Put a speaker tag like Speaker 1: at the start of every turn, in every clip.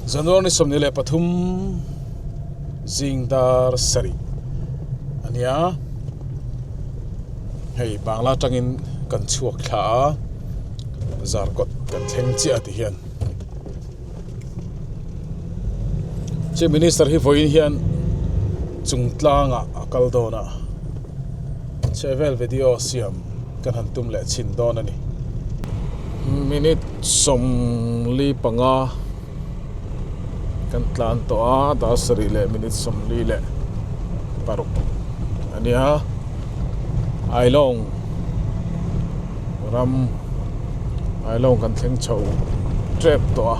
Speaker 1: January ni 23 zing dar sarih a nia hei bangla atangin kan chhuak thla a zarkawt kan thleng chiah ti hian Chief Minister hi vawiin hian chungtlangah a kal dawn a chhehvel video siam kan han tum leh chhin dawn a ni. Minute 45 kan tlan tawh a dar sarih leh minute 46 a nia Ailawng ram Ailawng kan thleng chho tep tawh a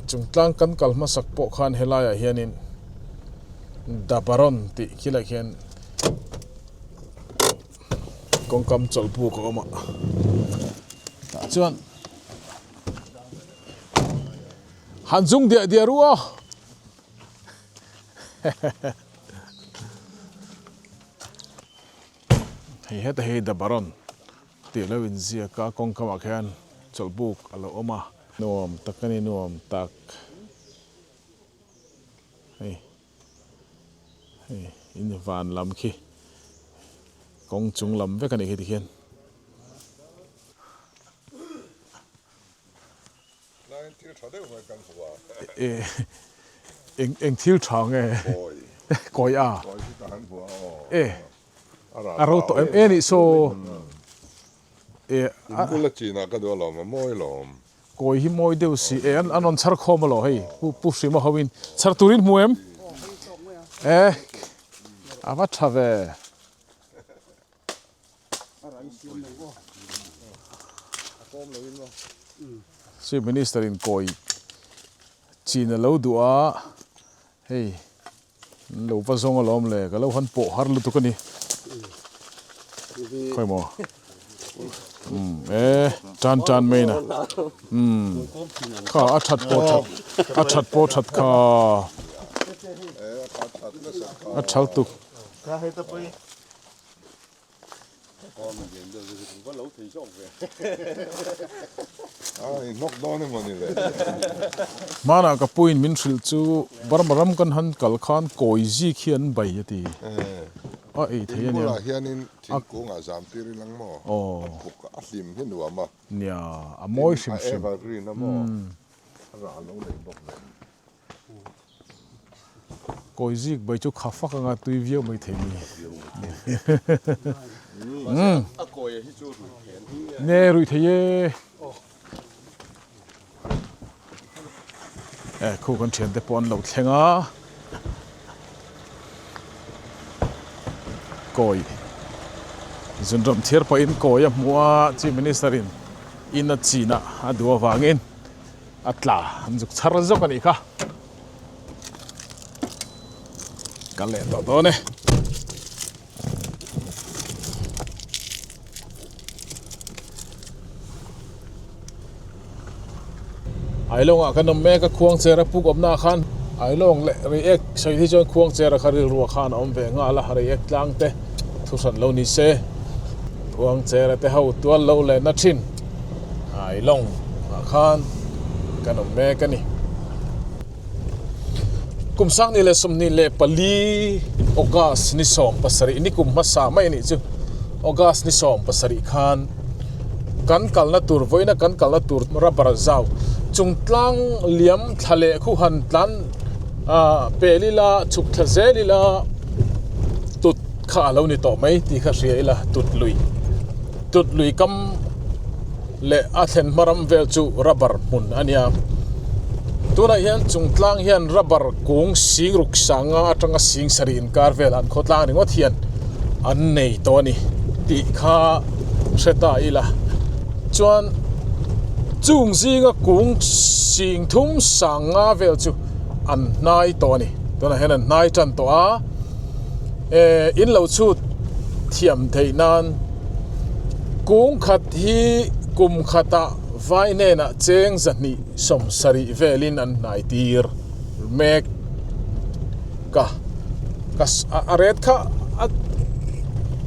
Speaker 1: chungtlang kan kal hmasak pawh khan helaiah hianin Dabaron tih khilai khian kawngkam chawlh buk a awm a tah chuan han zung diah diah ru aw hei heta hi Dabaron tih lo inziak a kawngkamah khian chawlh buk a lo awm a nuam tak a ni nuam tak. Hei hei in van lam khi kawng chung lam vek a nih khi tikhian. Eng eng thil tha nge kawi a e a ro tawh em e nih saw e
Speaker 2: a bula chinah ka duh alawm a mawi alawm.
Speaker 1: Kawi hi mawi deuh si e, an rawn chhar khawm alaw hei Pu Pu Hrima ho in chhar turin hmu em? E a va tha ve. Chief Minister in kawi chin a lo duh a hei an lo va zawng alawm le ka lo han pawh har lutuk a ni khawi maw umm e tan tan mai na umm kha a that pawh that a that pawh that kha a thal tuk. Hmanah ka puiin min hrilh chu Burma ram kan han kal khan kawi zik hi an bai a ti. A ei thei a nia. Aw. Nia, a mawi hrim hrim. Kawi zik bai chu kha fak anga tui viau mai thei ni. Ne rui thei e. E khu kan thian te pawh an lo thleng a. Kawi zunram thiar pahin kawi a hmu a Chief Minister in in a chin a a duh avangin. A tla an zuk chhar zawk a nih kha. Kal leh tawh dawn e. Ailawngah kan awm mek a, Khuangchera puk awmnaah khan Ailawng leh Reiek sawi hi chuan Khuangchera kha rilruah khan a awm ve nghal a, Reiek tlang te thu hran lo ni se Khuangchera te ho tual lo leh na thin. Ailawng ah khan kan awm mek a ni. Kum 2024 August ni 17 ni kum hmasa mai a nih chu August ni 17 khan kan kalna tur vawiina kan kalna tur rubber zau chung tlang liam thla leh khu han tlan ah pel ila chhuk thla zel ila tut kha a lo ni tawh mai tih kha hria ila tut lui. Tut lui kam leh a thlen hma ram vel chu rubber hmun a nia. Tunah hian chung tlang hian rubber kung sing ruk sanga atanga sing sarih inkar vel an khawtlang ringawt hian an nei tawh a ni tih kha hre ta ila. Chuan chung zinga kung sing thum sanga vel chu an hnai tawh a ni. Tunah hian an hnai tan tawh a. Eh in lo chhut thiam theih nan kung khat hi kum khatah vai hnenah cheng zahnih 70 velin an hnai tir mek ka ka a ret kha a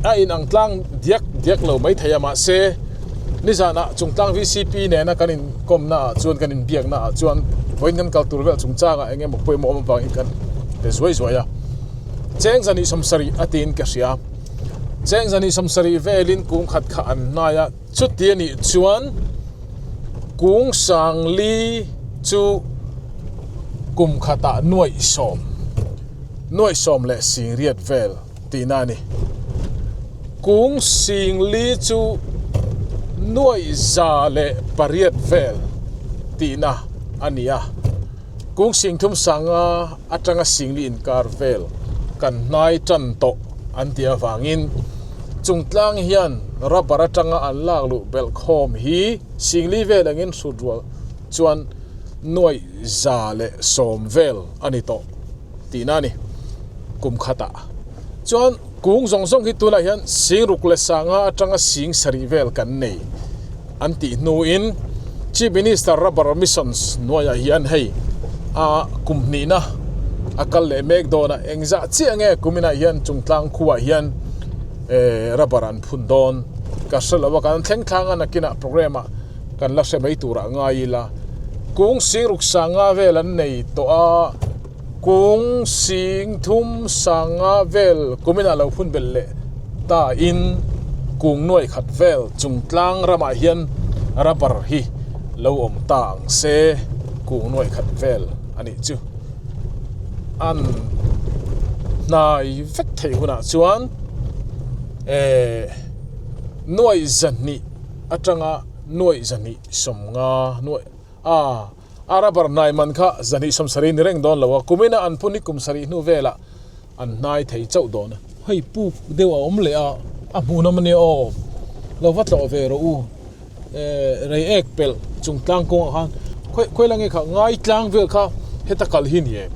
Speaker 1: a inang tlang diak diak lo mai thei a mahse. Nizanah Chungtlang VCP nena kan inkawmna ah chuan kan inbiakna ah chuan vawiin kan kal tur vel chungchangah eng emaw pawimawh awm avangin kan pe zuai zuai a. Cheng zahnih sawmsarih a tiin ka hria. Cheng zahnih sawmsarih velin kung khat kha an hnai a, chuti a nih chuan kung sangli chu kum khatah nuaih sawm, nuaih sawm leh singriat vel. tihna a ni. Kung singli chu nuaih 108 vel tihna a ni a, kung sing thum sanga atanga singli inkar vel kan hnai tan tawh an tih avangin chungtlang hian rubber atanga an lak luh belh khawm hi singli vel angin hrut rual chuan nuaih 110 vel a ni tawh. tihna a ni. Kum khatah chuan kung zawng zawng hi tunah hian sing ruk leh sanga atanga sing sarih vel kan nei an tih hnuin Chief Minister Rubber Missions hnuaiah hian hei a kum hnihna a kal leh mek dawn a, engzah chiah nge kuminah hian Chungtlang khuaah hian eh rubber an phun dawn ka hre lo a, kan thleng thlang a nakinah programme ah kan la hre mai turah ngai ila kung sing ruk sanga vel an nei tawh a kung sing thum sanga vel kuminah lo phun belh leh ta in kung nuai khat vel chung tlang ramah hian rubber hi lo awm ta ang se kung nuai khat vel a nih chu an hnai vek theih hunah chuan eh nuai zahnih atanga nuaih 250 nuaih a a rubber hnai man kha 270 ni reng dawn lo a kumina an phun hi kum sarih hnu velah an hnai thei chauh dawn a. Hei puk deuh a awm leh a a hmuhnawm ania aw lo va tlawh ve rawh u eh rei ek pelh chung tlang kawngah khan khawi khawi la nge kha ngai tlang vel kha heta kal hi ni em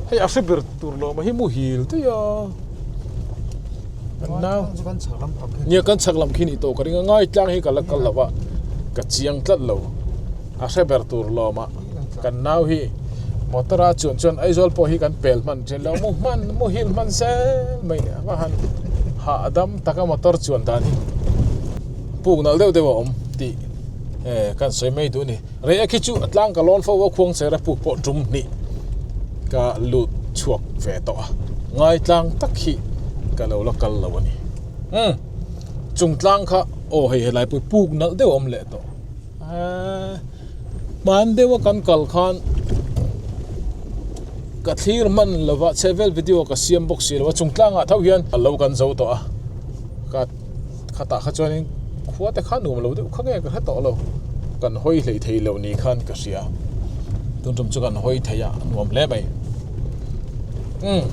Speaker 1: hei a hre ber tur lo awm a hi muhil daih a. Nia kan chhak lam khi nih tawh ka ring a ngai tlang hi ka la kal lo a ka chiang tlat lo a hre ber tur lawm a kan nau hi motor a chuan chuan Aizawl pawh hi kan pel hman thin lo mu hman muhil hman zel mai ni a va han hahdam taka motor chuan dan hi puk nalh deuh deuh a awm tih eh kan sawi mai duh a ni rei a khi chu a tlang ka lawn fo a khuang chera puk pawh tum hnih ka lut chhuak ve tawh a ngai tlang tak hi ka lo la kal lo a ni umm chung tlang kha aw hei helai pawh hi puk nalh deuh a awm leh tawh eee hman deuh a kan kal khan ka thlir hman lova chhehvel video ka siam bawk si lo a chung tlangah tho hian a lo kan zo tawh a ka khatah kha chuanin khua te kha nuam lo deuh kha nge ka hre tawh lo kan hawi hlei thei lo ni khan ka hria tun tum chu kan hawi thei a nuam hle mai umm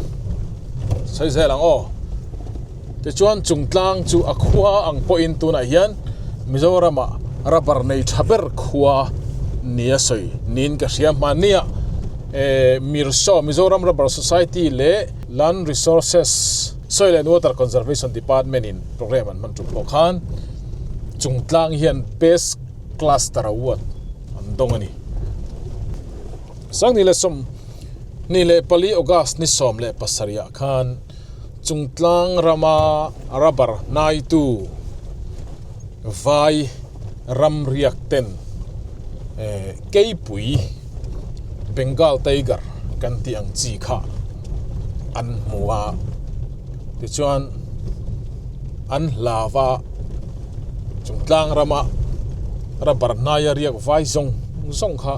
Speaker 1: sawi zel ang aw tichuan chung tlang chu a khua ang pawhin tunah hian Mizoramah rubber nei tha ber khua nia sawi niin ka hria hmannia eh Mirsaw Mizoram Rubber Society leh Land Resources Soil and Water Conservation Department in programme an hman tum pawh khan Chungtlang hian Best Cluster Award an dawng a ni. Sangni leh 24 August ni 17 ah khan Chungtlang rama rubber hnaitu vai ramriak ten keipui Bengal Tiger kan tih ang chi kha an hmu a tichuan an hlau a chung tlang rama rubber hnaia riak vai zawng zawng kha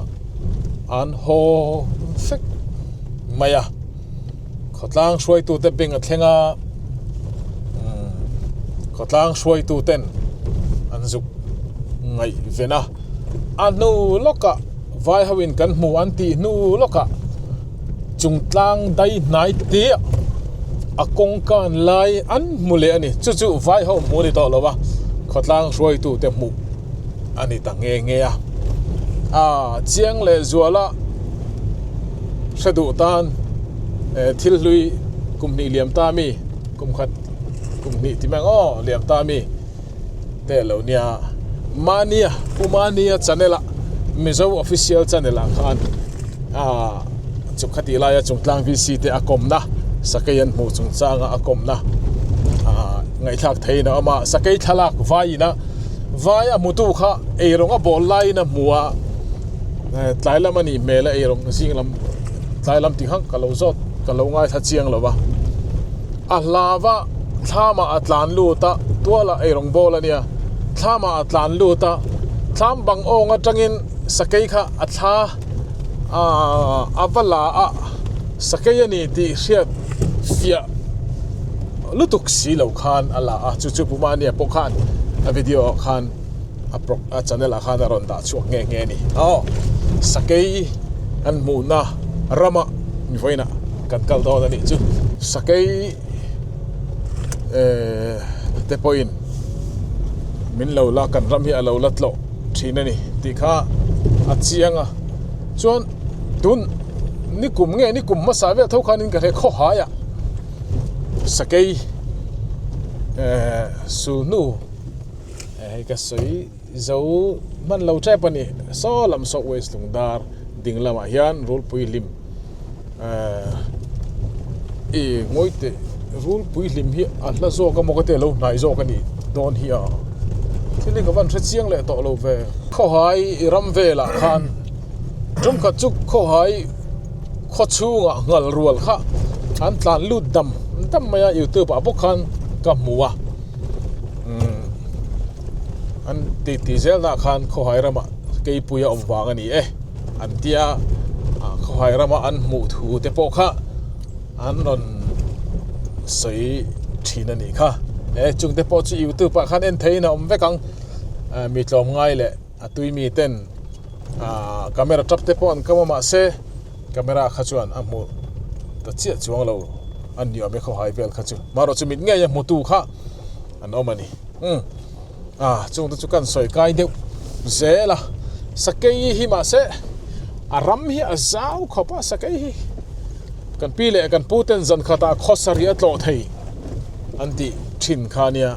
Speaker 1: an haw vek mai a khawtlang hruaitute beng a thleng a khawtlang hruaituten an zuk ngaihven a a hnu lawkah vai ho in kan hmu an tih hnu lawkah chung tlang dai hnai te a kawngkan lai an hmu leh a ni chu chu vai ho hmu a ni tawh lo a khawtlang hruaitu te hmuh a ni ta nghe nghe a ah chiang leh zuala hre duh tan eh thil hlui kum hnih liam ta mi kum khat kum hnih ti mai ang aw liam ta mi. te lo nia Mania Pu Mania channel ah Mizo official channel ah khan ah chu khati laia Chungtlang VC te a kawmna sakei an hmuh chungchanga a kawmna ah ngaihthlak theihin a awm a sakei thlalak vaiin a. Vai a hmutu kha eirawng a bawl laiin a hmu a, tlai lam a nih hmel a eirawng zing lam tlai lam tih kha ka lo zawt ka lo ngaithla chiang lo va. A hlava thlamah a tlan lut a, tualah eirawng bawl a nia, thlamah a tlan lut a, thlam bang awng atangin sakei kha a thla a va la a, sakei a ni tih hriat fiah lutuk si lo khan a la a, chu chu Pu Mania pawh khan a video ah khan a pro a channel ah khan a rawn dah chhuak nghe nghe a ni. Aw sakei an hmuhna ramah mi vawiinah kan kal dawn a nih chu. Sakei eh te pawhin min lo la kan ram hi a lo la tlawh thin a ni tih kha a chiang a chuan tun nikum nge nikum hmasa vel tho khanin ka hre khawhai ah. Sakei eh sulhnu hei ka sawi zo hman lo tep a ni saw lam saw waste lung dar ding lamah hian rulpui hlim eh i ngawi teh rulpui hlim hi a hla zawk a maw ka ti a lo hnai zawk a nih dawn hi a thil hi ka van hre chiang leh tawh lo ve. Khawhai ram velah khan tumkhat chu khawhai. Khaw chhungah nghal rual kha an tlan lut dam dam mai a youtube ah bawk khan ka hmu a umm an ti ti zel nah khan khawhai ramah keipui a awm vang a ni e an tia ah khawhai rama an hmuh thu te pawh kha an rawn sawi thin a nih kha e chung te pawh chu youtube ah khan en theihin a awm vek ang mi tlawmngai leh a tui mi ten Ahh camera tap te pawh an kam a mahse camera kha chuan a hmu ta chiah chuang lo a ni awm e khawhai vel kha chu marawh chu mit ngei a hmutu kha an awm a ni umm ah chung te chu kan sawi kai deuh zel a sakei hi mahse a ram hi a zau khawp a sakei hi kan pi leh kan pu ten zan khatah khawsarih a tlawh thei an tih thin kha nia.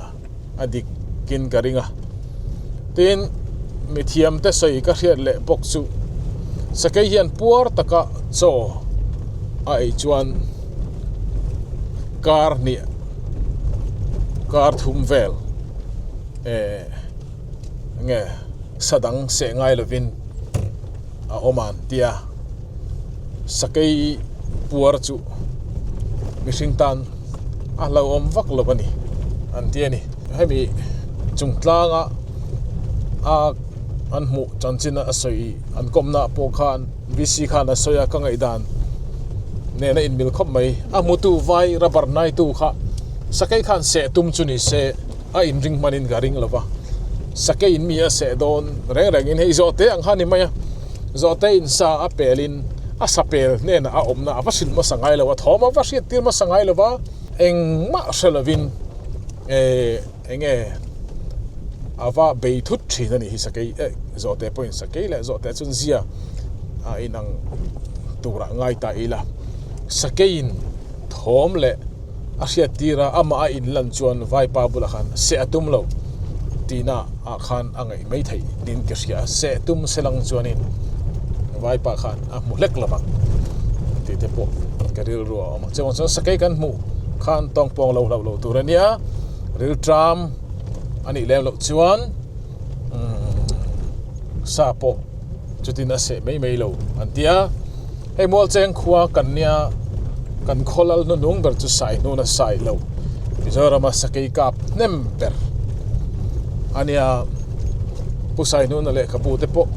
Speaker 1: a dik in ka ring a tin mithiam te sawi ka hriat leh bawk chu sakei hian puar taka chaw a ei chuan kar hnih kar thum vel eh nge sa dang seh ngai lovin a awm ang tia sakei puar chu mihring tan. a hlauhawm vak lo a ni an ti a ni hemi chung tlanga a an hmuh chanchin a sawi an kawmna pawh khan V C khan a sawi a ka ngaihdan nena inmil khawp mai a hmutu vai rubber hnaitu kha sakei khan seh tum chu ni se a inring hmanin ka ring lo va sakei in mi a seh dawn reng rengin hei zawhte ang kha a ni mai a. Zawhte in sa a pelin a sa pel hnenah a awmna a va hrilh hmasa ngai lo a, thawm a va hriat tir hmasa ngai lo va, engmah hre lovin eh eng nge a va bei thut thin a nih hi sakei eh zawhte pawhin sakei leh zawhte chuan zia a inang turah ngai ta ila sakeiin thawm leh a hriat tir a, amah a inlan chuan vaipa bulah khan seh a tum lo tihna ah khan a ngaih mai theih niin ka hria a, seh tum se lang chuanin vaipa khan a hmu hlek lo vang tih te pawh ka rilru a awm a, chuvang chuan sakei kan hmuh khan tawng pawng lo hlauh loh tur a nia, rilṭam a nih lem loh chuan umm sa pawh chutin a seh mai mai lo an ti a. Hei Mualcheng khua kan nia kan khaw lal hnuhnung ber chu sai hnuna sai lo Mizorama sakei kap hnem ber a nia Pu Saihnuna lehkhabu te pawh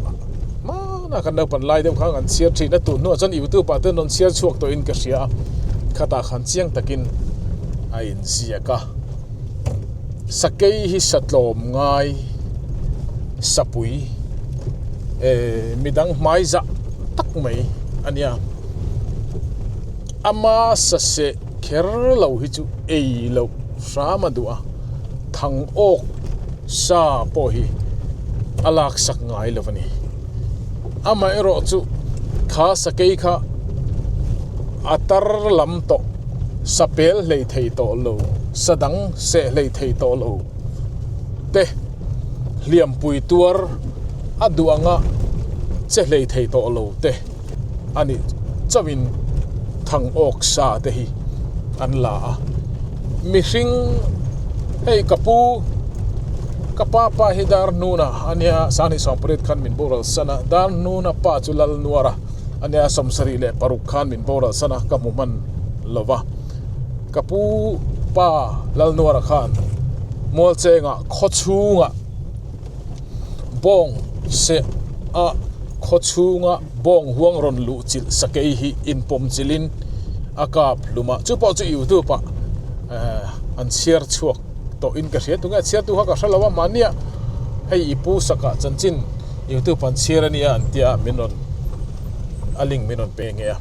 Speaker 1: hmana kan naupan lai deuh khan kan chhiar thin a tun hnuah chuan youtube ah te an rawn chhiar chhuak tawhin ka hria a khatah khan chiang takin a inziak a sakei hi satlawm ngai sapui eh midang hmai zah. tak mai a nia ama saseh kher lo hi chu ei loh hram a duh a thang awk sa pawh hi a lak sak ngai lo a ni amaherawh chu kha sakei kha a tar lam tawh sa pel hlei thei tawh lo sa dang seh hlei thei tawh lo te hliampui tuar a duh anga che hlei thei tawh lo te a nih chauhin thang awk sa te hi an la a mihring hei ka pu. Ka pa pa hi Darhnuna a nia, 2018 khan min boral san a, Darhnuna pa chu Lalnuara a nia, 76 khan min boral san a, ka hmu hman lo va. Ka pu pa Lalnuara khan Mualchengah khaw chhungah bawng seh a khaw chhunga bawng huang rawn luh chilh sakei hi inpawm chilhin a kap hlum a, chu pawh chu youtube ah ehh an chhiar chhuak tawh in ka hria tunge a chhiar tu kha ka hre lo a mahnia hei i pu sakah chanchin youtube an chhiar ania an tia min rawn a link min rawn pe nghe a.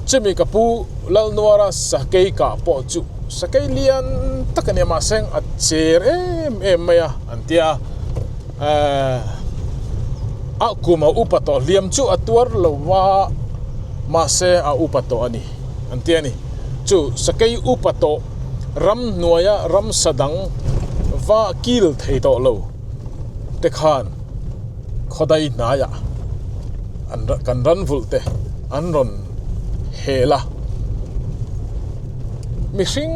Speaker 1: Chumi ka pu Lalnuara sakei kah pawh chu sakei lian tak a nia mahse a cher em em mai a an ti a ehh a kum a upa tawh hliam chu a tuar lo va mahse a upa tawh a ni an ti a ni chu sakei upa tawh ramhnuaia ramsa dang va kil thei tawh lo te khan. Khawdai hnaiah an kan ran vulh te an rawn hel a, mihring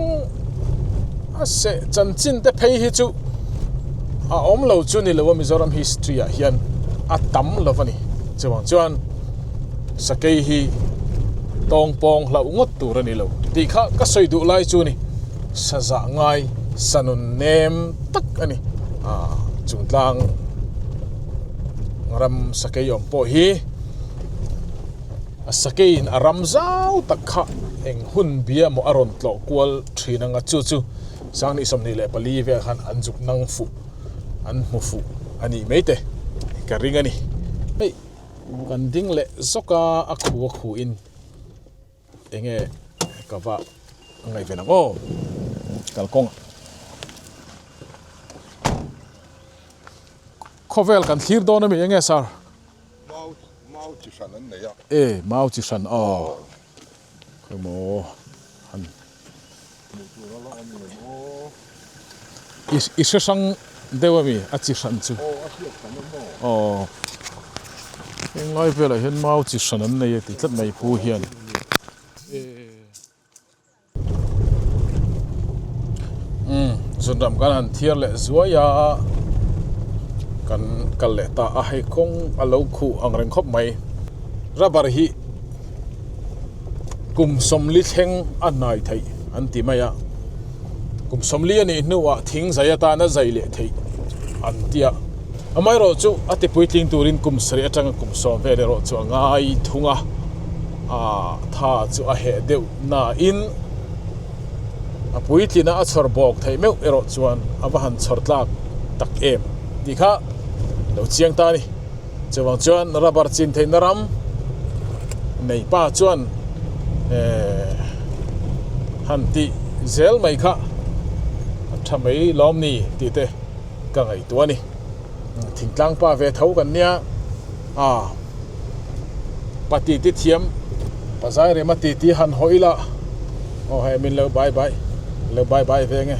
Speaker 1: a seh chanchin te phei hi chu a awm lo chu ni lo a Mizoram history ah hian a tam lo a ni chuvang chuan sakei hi tawng pawng hlauh ngawt tur a ni lo tih kha ka sawi duh lai chu a ni sazah ngai sanun nem tak a ni ah chungtlang. Ram sakei awm pawh hi a sakeiin a ram zau tak kha eng hun bia maw a rawn tlawh kual thin ang a chu chu 24 vel khan an zuk nang fuh an hmu fuh a nih mai te ka ring a ni. Hei kan ding leh zawk a a khu a khu in enge ka va ngaihven ang aw kalkawng ah. Khawvel kan thlir dawn ami enge sir?
Speaker 2: Mau mau chi hran an nei a.
Speaker 1: E mau chi hran aw. Khawimaw han.
Speaker 2: Hmuh tur a la awm lo maw?
Speaker 1: I i hre hrang deuh ami a chi hran chu?
Speaker 2: Aw a hriat hran a maw?
Speaker 1: Aw. Henglai velah hian mau chi hran an nei a ti tlat mai pu hian. E. Umm zunram kan han thiar leh zuai a kan kal leh ta a hei kawng a lo khuh ang reng khawp mai rubber hi kum sawmli thleng a hnai theih an ti mai a kum sawmli a nih hnuah thing zai atana zai leh theih an ti a amaherawhchu a ti puitling turin kum sarih atanga kum sawm vel erawh chu a ngai thung a. A tha chu a heh deuh nain a puitlina a chhawr bawk theih meuh erawh chuan a va han chhawr tlak tak em tih kha lo chiang ta a ni. Chuvang chuan rubber chin theihna ram nei pa chuan eh han tih zel mai kha a tha mai lawm ni tih te ka ngaihtuah a ni. Thingtlang pa ve tho kan nia a. Pa titi thiam pazai rema titi han haw ila aw hei min lo bye bye lo bye bye ve nge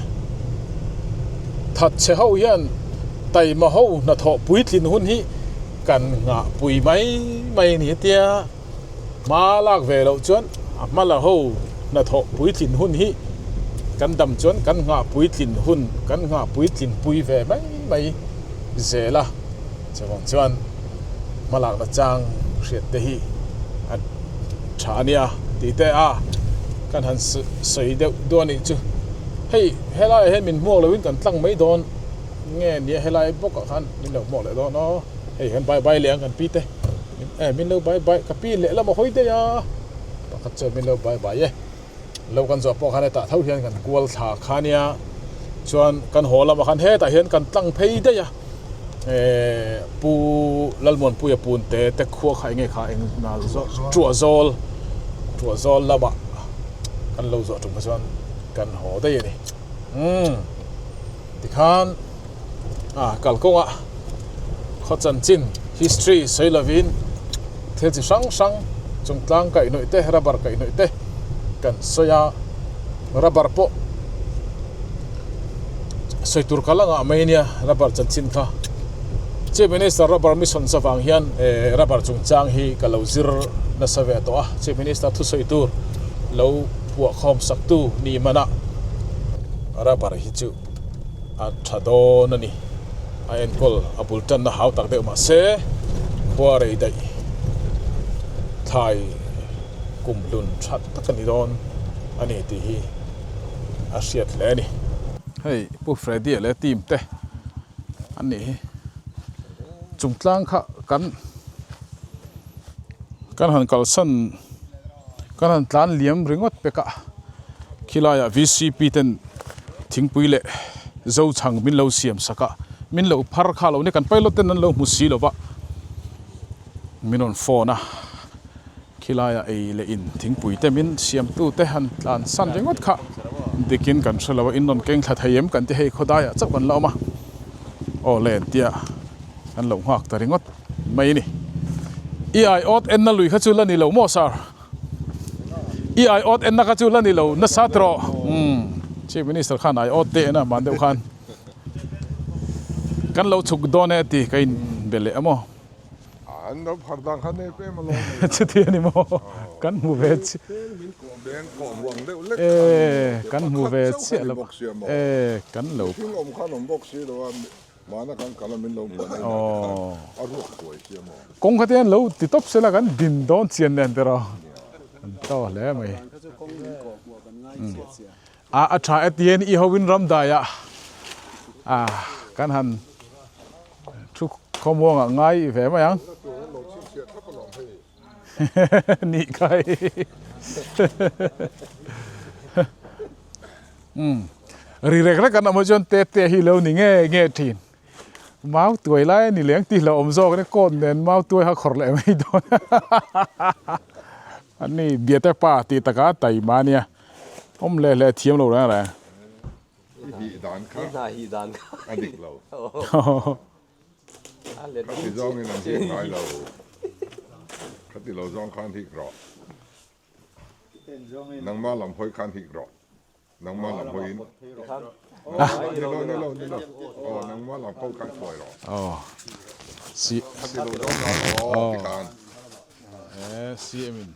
Speaker 1: that chhe ho hian taima ho hnathawh puitlin hun hi kan nghah pui mai mai a ni tia hma lak ve loh chuan a hma la ho hnathawh puitlin hun hi kan dam chuan kan nghah puitlin hun kan nghah puitlin pui ve mai mai zel a. Chuvang chuan hmalakna chang hriat te hi a tha a nia tih te a kan han sawi deuh duah a nih chu. Hei helaiah hian min hmuak loin kan tlang mai dawn nge nia helai bawkah khan min lo hmuak leh dawn aw. Hei kan bye bye leh ang kan pi te eh min lo bye bye ka pi lehlam a hawi daih a pakhat chuan min lo bye bye e. Lo kan zawh pawh khan hetah tho hian kan kual thla kha nia chuan kan haw lamah khan hetah hian kan tlang phei daih a ehh pu Lalmuanpuia punte te khua kha enge kha eng nal zawh tuah zawl tuah zawl lamah kan lo zawh tum kha chuan kan haw daih a ni umm tikhan a kalkawngah khaw chanchin history sawi lovin thil chi hrang hrang chungtlang kaihhnawih te rubber kaihhnawih te kan sawi a rubber pawh sawi tur kal angah mai ania rubber chanchin kha chief minister rubber mission avang hian eh rubber chungchang hi ka lo zir nasa ve tawh a chief minister thusawi tur lo phuah khawm sak tu ni manah rubber hi chu. A tha dawn a ni. A enkawl a bul tanna hau tak deuh mahse khua rei daih thlai kum hlun tha tak a ni dawn a ni tih hi a hriat hle a ni. Hei Pu Freddy-a leh team te an nih hi. Chungtlang kha kan kan han kalsan kan han tlan liam ringawt pek a khilaiah vcp ten thingpui leh zochhang min lo siam sak a min lo phar kha lo ni kan pilot ten an lo hmu si lo va min rawn phone a khilaiah ei leh in thingpui te min siam tu te han tlan san ringawt kha dikin kan hre lo a in rawn keng thla thei em kan ti hei khawdaiah chauh kan la awm a aw le an tia kan lo nghak ta ringawt. Mai ni. I ai awt enna lui kha chu la ni lo maw sir? I ai awt enna kha chu la ni lo nasa tawh. Umm Chief Minister khan ai awt teh ena man deuh khan kan lo chhuk dawn e ti ka in be leh a maw?
Speaker 2: An lo phar dan kha nep em alawm e.
Speaker 1: Chuti a ni maw? Kan hmu ve chiah.
Speaker 2: Beng kawh huang deuh lek
Speaker 1: khan kan hmu ve chiah lo. E kan lo.
Speaker 2: Thil awm khan awm bawk si lo a. Mahna kan kal a min lo hmuh na inah te khan a ruak huai sia maw?
Speaker 1: Kawng kha te hian lo ti tawp sela kan din dawn chian nen te rawh an to hle mai. A a tha e tihian i hoin ramdai ah a kan han thu khawmuang ah ngai ve mai ang. Nih kha hei. Umm ri rek rek an awm ah chuan te te hi lo ni nge nge thin. Mau tuai lai a ni leng tih hlauh awm zawk a ni coat nen mau tuai kha khawrh leh mai dawn a ni biate pa tih takah a taima a nia awm leh leh thiam lo reng reng.
Speaker 2: I hi dan kha a dik lo. Khati zawngin an hik ngai lo. Khati lo zawng khan hik rawh. Nangma lam hawi khan hik rawh. Nangma lam hawiin. Ni lo, ni lo, ni lo. Aw, nangma lam pawh khan thuai rawh.
Speaker 1: Aw. Si.
Speaker 2: Khati lo zawng khan aw ti khan.
Speaker 1: E, CM in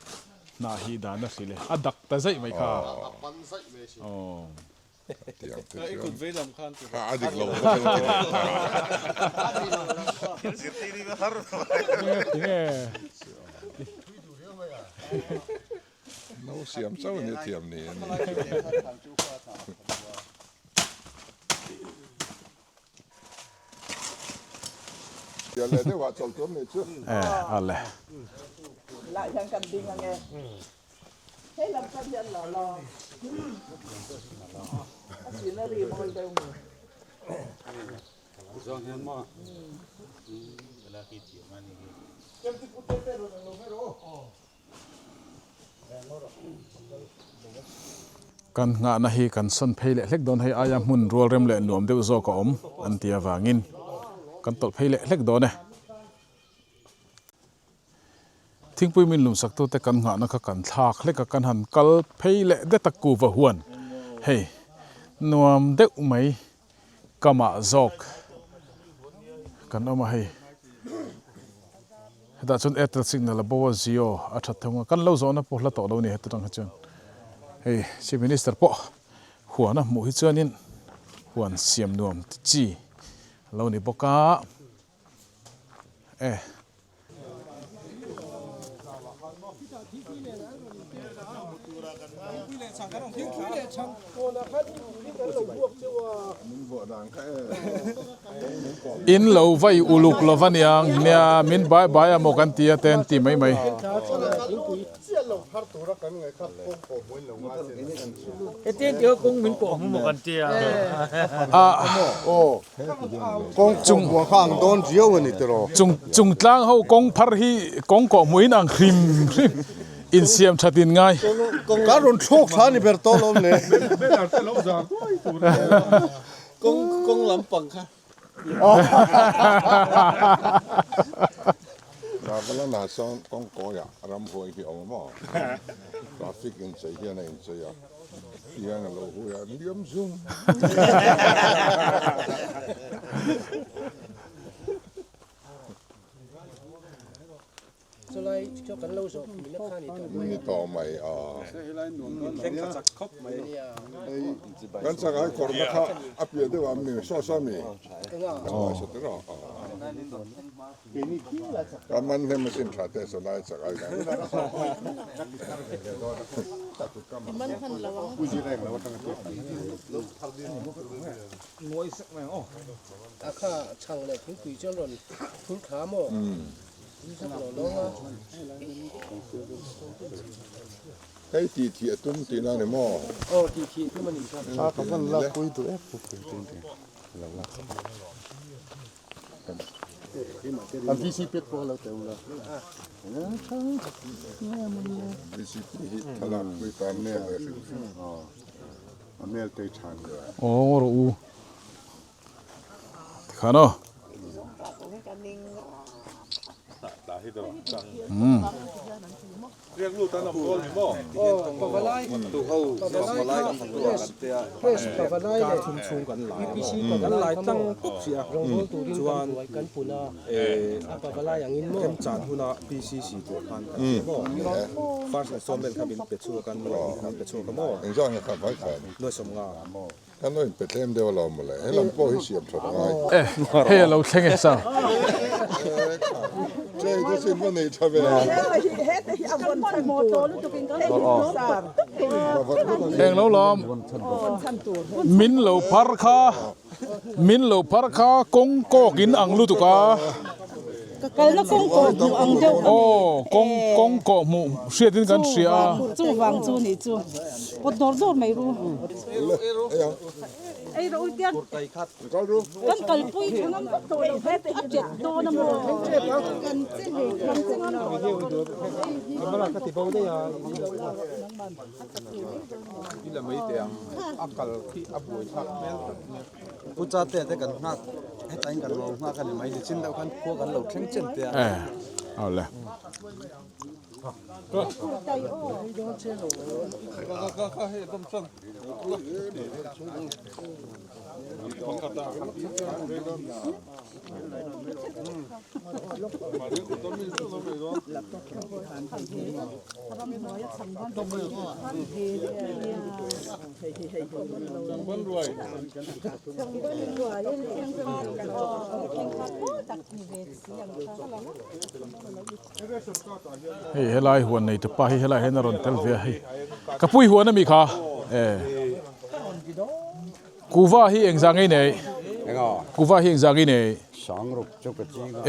Speaker 1: hna hi dan a hrilh e. A dak ta zaih mai kha.
Speaker 2: A pan zaih mai a si.
Speaker 1: Aw. Kan nghahna hi kan sawn phei leh hlek dawn hei aia hmun rual rem leh nuam deuh zawk a awm an ti avangin kan tawlh phei leh hlek dawn e. Thingpui min lumsak tute kan nghahna kha kan thlak hlek a, kan han kal phei leh det a kuva huan hei nuam deuh mai kamah zawk kan awm a hei hetah chuan Airtel signal a bo a Jio a that thung a kan lo zawhna pawh hla tawh lo a ni heta tang hi chuan hei Chief Minister pawh huan a hmuh hi chuanin huan siam nuam ti chi a lo ni bawk a e. In lo vai uluk lo va niang nia min bai bai a maw kan ti a te an ti mai mai. Chung tlang ho kawng phar hi kawng kawh hmuh in ang hrim hrim insiam that in ngai.
Speaker 3: Ka rawn thlawk thla ni ber tawh lo le. Kawng lampang kha.
Speaker 2: Ravalana sawn kawngkawiah ramhuai hi a awm a, traffic inchei hian a inchei a, tihian a lo hui a, liam zung. Ni tawh mai a. Kan chakai kawrna kha a piah deuh ah mi saw saw mi Ka man hnem asin tha te saw lai chakai kan. Hei tih thih a tum tihna a ni maw?
Speaker 3: Aw tih thih a tum a ni. Thla ka van lak pui duh em pui pui tin tin lo lak sak an VCP pawh a lo teu la
Speaker 2: VCP hi thlalak pui tan nge ve hrim hrim.
Speaker 3: A mel te than ve.
Speaker 1: Aw rawh u. Tikhan aw.
Speaker 2: Kan lo inpe tlem deuh alawm mawle, he lam pawh hi siam that a ngai.
Speaker 1: E, hei a lo thleng e sir.
Speaker 2: Chei te sin va nei tha ve.
Speaker 1: Eng lo lawm, min lo phar kha, min lo phar kha kawng kawk in ang lutuk a.
Speaker 4: Ka kalna kawng kawh hmuh ang deuh a ni.
Speaker 1: Aw, kawng kawng kawh hmuh hriat in kan hria a.
Speaker 4: Chuvang chu nih chu. Pawt dawr dawr mai ru. Ei rawh u tiang. Kan kalpui tha ngam vak tawh lo ve a ṭet dawn a maw. Kan che ve kan che ngam tawh lo.
Speaker 3: Pu Chate te kan nghak hetlaiin kan lo nghak a ni mai ni chin deuh khan khua kan lo thleng chen te a.
Speaker 1: E awle. Hei helai huan nei tupa hi helai hian a rawn tel ve a hei ka pui huan ami kha e kuva hi engzah ngei nei kuva hi engzah ngei nei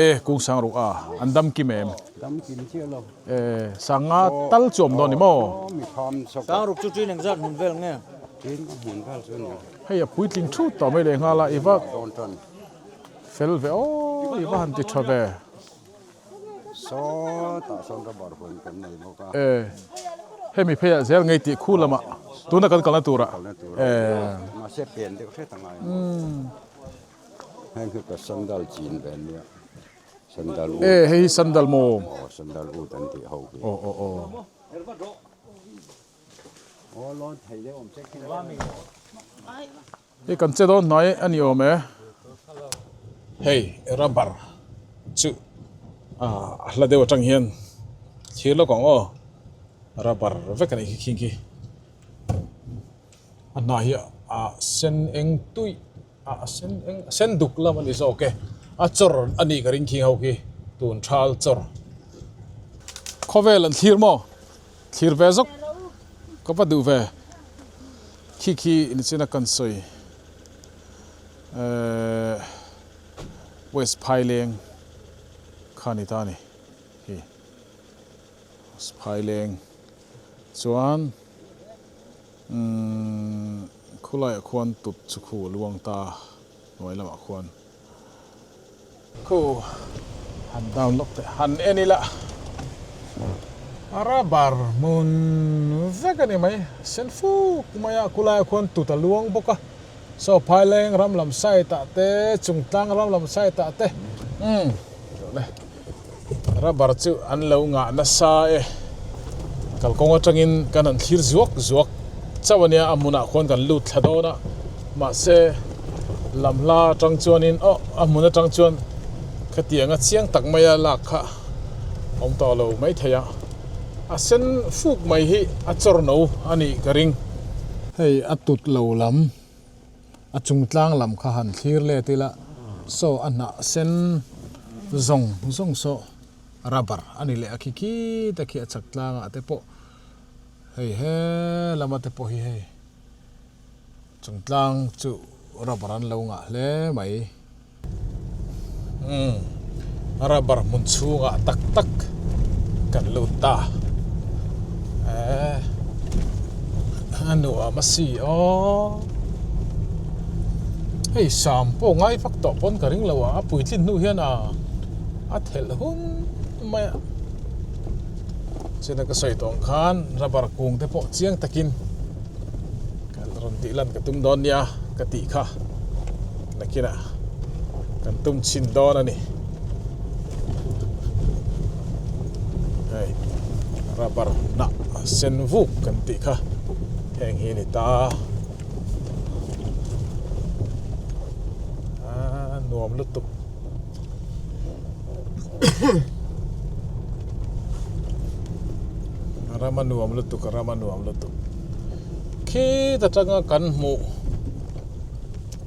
Speaker 1: e kung sang ruk a an dam kim em e sanga tal chu awm dawn ni maw
Speaker 3: Sang ruk chu ṭin engzat hmun vel nge?
Speaker 1: Hei a puitling thut tawh mai leh nghal a i va fel ve aw i va han ti tha ve. E hemi pheiah zel ngei tih khu lamah tuna kan kalna turah e. E hei hi sandal maw? Aw aw aw. Hei kan che dawn hnai a ni awm e. Hei rubber chu a hla deuh atang hian thlir lawk ang aw rubber vek a nih khi khing khi a hnah hi a sen eng tuih a sen eng a sen duk lam a ni zawk e a chawr a nih ka ring khing ho khi tun thal chawr khawvel an thlir maw thlir ve zawk ka va duh ve khi khi nichina kan sawi ehh west phaileng kha ni ta a ni hi west phaileng chuan Umm khulaiah khuan tut chu khu a luang ta hnuai lamah khuan khu han down lawk teh han en ila a rubber hmun vek a ni mai sen fuk mai a khulaiah khuan tut a luang bawk a saw phaileng ram lam side ah te chungtlang ram lam side ah te umm Rubber chu an lo ngah nasa e. Kalkawng atangin kan han thlir zuak zuak chauh a nia, a hmunah khuan kan lut thla dawn a. Mahse, lam hla atang chuanin aw a hmun atang chuan khatianga chiang tak maia lak kha Awm tawh lo mai thei a, a sen fuk mai hi a chawr no a nih ka ring. Hei a tut lo lam, a chung tlang lam kha han thlir let ila, saw a hnah sen zawng zawng saw rubber a ni leh a khi khi te khi a chhak tlangah te pawh hei he lama te pawh hi hei chung tlang chu rubber an lo ngah hle mai. Umm rubber hmun chhungah tak tak kan lut ta eh a nuam a si aw hei sam pawh ngai vak tawh pawn ka ring lo a a puitlin hnu hian a a thelh hun mai a chena ka sawi tawh ang khan rubber kung te pawh chiang takin Ka rawn tih lan ka tum dawn nia ka tih kha nakinah kan tum chhin dawn a ni. Hei rubber hnah sen vuk kan tih kha heng hi a ni ta. A nuam lutuk. A ram a nuam lutuk a ram a nuam lutuk khit atanga kan hmuh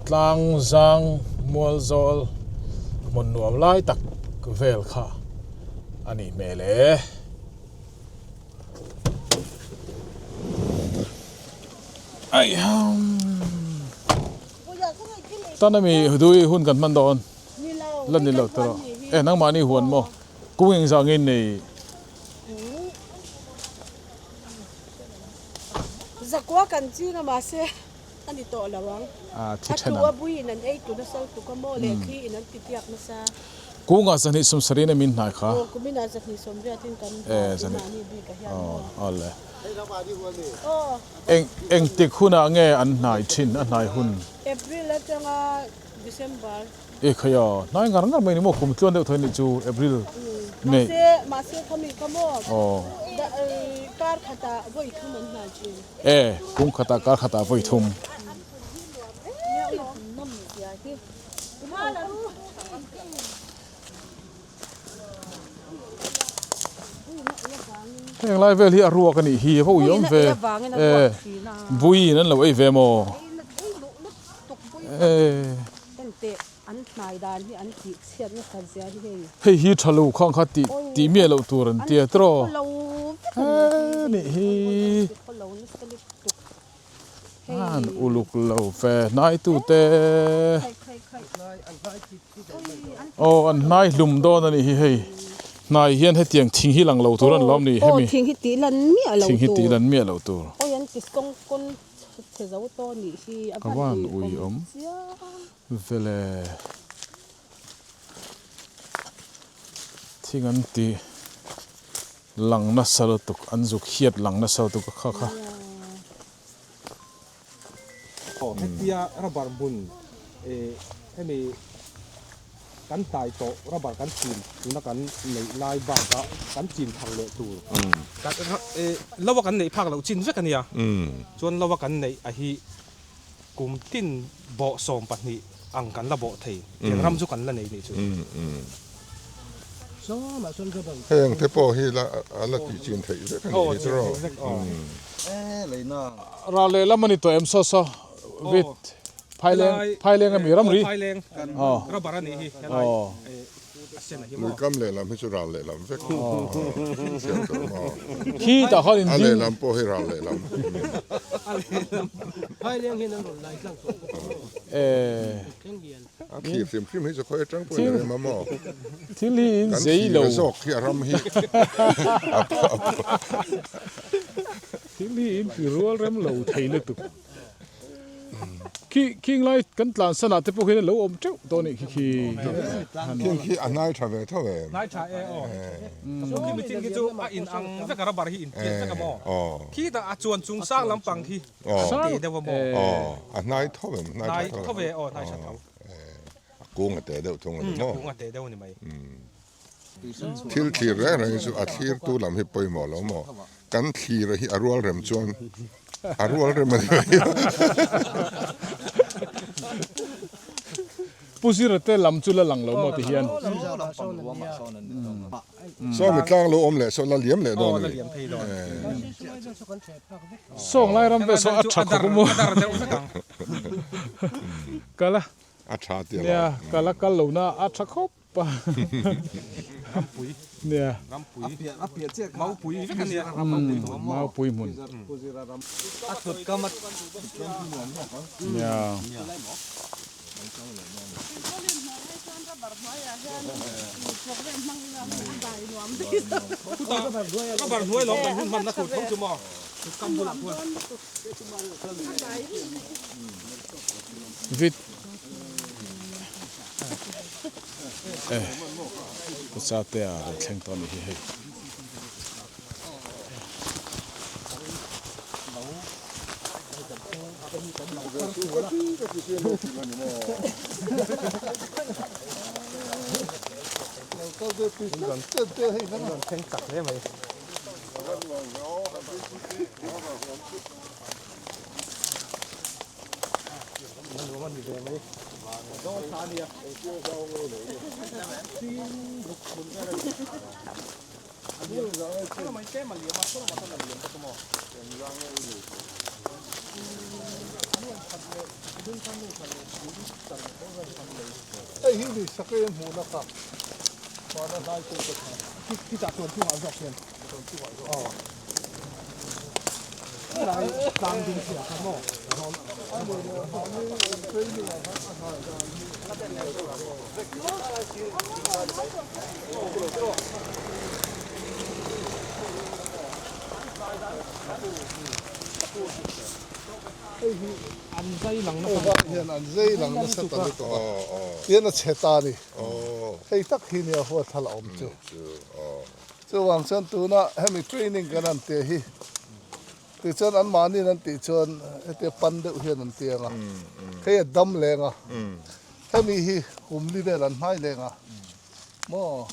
Speaker 1: tlang zang mual zawl hmun nuam lai tak vel kha a nih hmel e. Tan ami dui hun kan hman dawn. La ni lo tawh e nangmahni huan maw kung engzah nge nei.
Speaker 4: Zakua kan ching a mahse a ni tawh lo ang.
Speaker 1: A thi then
Speaker 4: ang. A tu a buiin an ei tu nasa lutuk a maw leh thli in an ti piak nasa.
Speaker 1: Kungah zahnih sawmsarih in a min hnai kha.
Speaker 4: Aw kuminah zahnih sawmriat in kan hnai mahni bik ah hian maw.
Speaker 1: Aw le. Eng engtik hunah nge an hnai thin a hnai hun.
Speaker 4: April atanga December.
Speaker 1: E khai a, hnai ngar ngar mai ni maw kum tluan deuh thaw ni chu April, May.
Speaker 4: Mahse, mahse khami kha maw kar khatah vawi thum an hnai thin.
Speaker 1: E, kum khatah kar khatah vawi thum. Heng lai vel hi a ruak a nih hi a va ui awm ve e bui in an lo ei ve maw e hei hi tha lo khang kha tih tih miah loh tur an tia tiraw he nih hi an uluk lo ve hnai tute. Aw an hnai hlum dawn a nih hi hei hnai hian hetiang thing hi lang lo tur an lawm ni hemi
Speaker 4: thing hi tih lan miah lo tur
Speaker 1: thing hi tih lan miah lo tur
Speaker 4: awi an ti kawng kawn chhe zo tawh a nih hi
Speaker 1: a van ui awm vele thing an ti lang nasa lutuk an zuk hiat lang nasa lutuk a kha kha.
Speaker 5: Aw hetia rubber hmun eh hemi kan hnai tawh rubber kan chin tuna kan neih lai baka kan chin thar leh tur kan eh lo a kan neih phak loh chin vek a nia chuan lo a kan neih a hi kum tin bawh 12 ang kan la bawh thei tiang ram chu kan la nei nih chu.
Speaker 2: Heng te pawh hi la a la tih chin theih vek a nih hi chu rawh.
Speaker 1: Ral lehlam a ni tawh em saw saw vit phaileng phaileng a mi ramri
Speaker 5: aw
Speaker 2: Luikam lehlam hi chu ral lehlam vek
Speaker 1: khi tah khan in
Speaker 2: a lehlam pawh hi ral lehlam A thlir hrim hrim hi chu khawi atang pawhin a rem a maw?
Speaker 1: Thil hi in zei lo.
Speaker 2: Kan thlir zawk hi a ram hi a
Speaker 1: Thil hi in ti rual rem lo thei lutuk. Khi khing lai kan tlan san ah te pawh khian a lo awm teuh tawh a nih khi khi.
Speaker 2: Khing khi a hnai tha ve tho em?
Speaker 5: Hnai tha e aw. Chu khi mihring khi chu a in ang vek a rubber hi in pian vek a maw? Khi tah a chuan chung sang lampang khi.
Speaker 2: Aw. Aw, a hnai tho em?
Speaker 5: Hnai tho ve, aw hnai tha tho.
Speaker 2: A kung a teh deuh thung a ni maw?
Speaker 5: A kung a teh deuh a ni mai.
Speaker 2: Thil thlir reng reng hi chu a thlirtu lam hi pawimawh lo maw? Kan thlir hi a rual rem chuan a rual rem a ni mai.
Speaker 1: Pu Zira te lam chu la lang lo maw ti hian.
Speaker 2: Saw mi tlang lo awm leh saw la liam leh dawn a ni.
Speaker 1: Sawng lai ram vel saw a tha khawp maw. Kala.
Speaker 2: A tha ti a lo.
Speaker 1: Nia kala kal lo na a tha khawp a.
Speaker 5: Rampui.
Speaker 1: Nia.
Speaker 5: Rampui.
Speaker 3: A piah chiah kha.
Speaker 5: Maupui vek a nia.
Speaker 1: Maupui hmun.
Speaker 3: A thut kam a.
Speaker 1: Nia.
Speaker 5: Rubber hnuai lawm kan hun hmanna tur tho chu maw kam bulah khuan.
Speaker 1: Vit eh Puchate a rawn thleng tawh a nih hi hei.
Speaker 6: Hei hi ni sakei a hmuhna kha hmana hnai pawh ka tha.
Speaker 5: Khitah chuan chungah zawk hian aw helai tlang ding chhia kha maw an zai lang nasa
Speaker 6: Aw hian an zai lang nasa ta lutuk a tian a chhe ta a ni hei tak hi nia huat thal a awm chu chuvang chuan tuna hemi training kan han tih hi Tichuan anmahniin an tih chuan hetia pan deuh hian an tiang a, hei a dam leng a, hemi hi kum li vel an hnai leng a, maw?